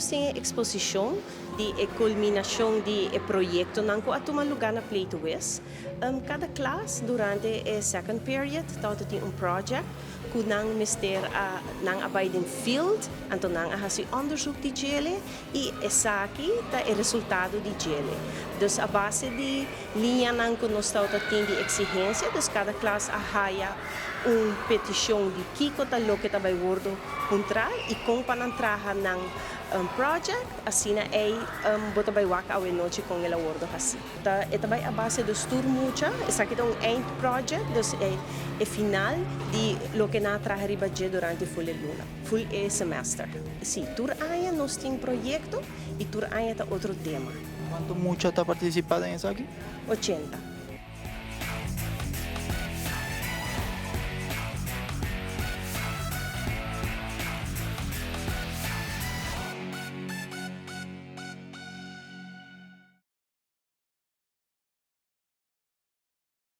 nos tin e eksposishon di e kulminashon di e proyektonan ku a tuma lugá na Pleitoes. Kada klas durante e second period tabata tin un project ku nan mester a nan a bai den field, anto nan a hasi onderzoek di djele i esaki ta e resultado di djele. Dus a base di liñanan ku nos tabata tin di eksigensia, dus kada klas a haya un petishon di kiko ta loke ta bai wordo puntrá i kon pa nan traha nan project, asina ei bo ta bai wak awe nochi kon el a wordo hasi. Ta e ta bai a base dus tur mucha, esaki ta un eind project, dus e e final di loke nan a traha riba dje durante ful e luna, ful e semester. Sí, tur aña nos tin proyecto y tur aña ta otro tema. Cuanto mucha ta participa den esaki? 80.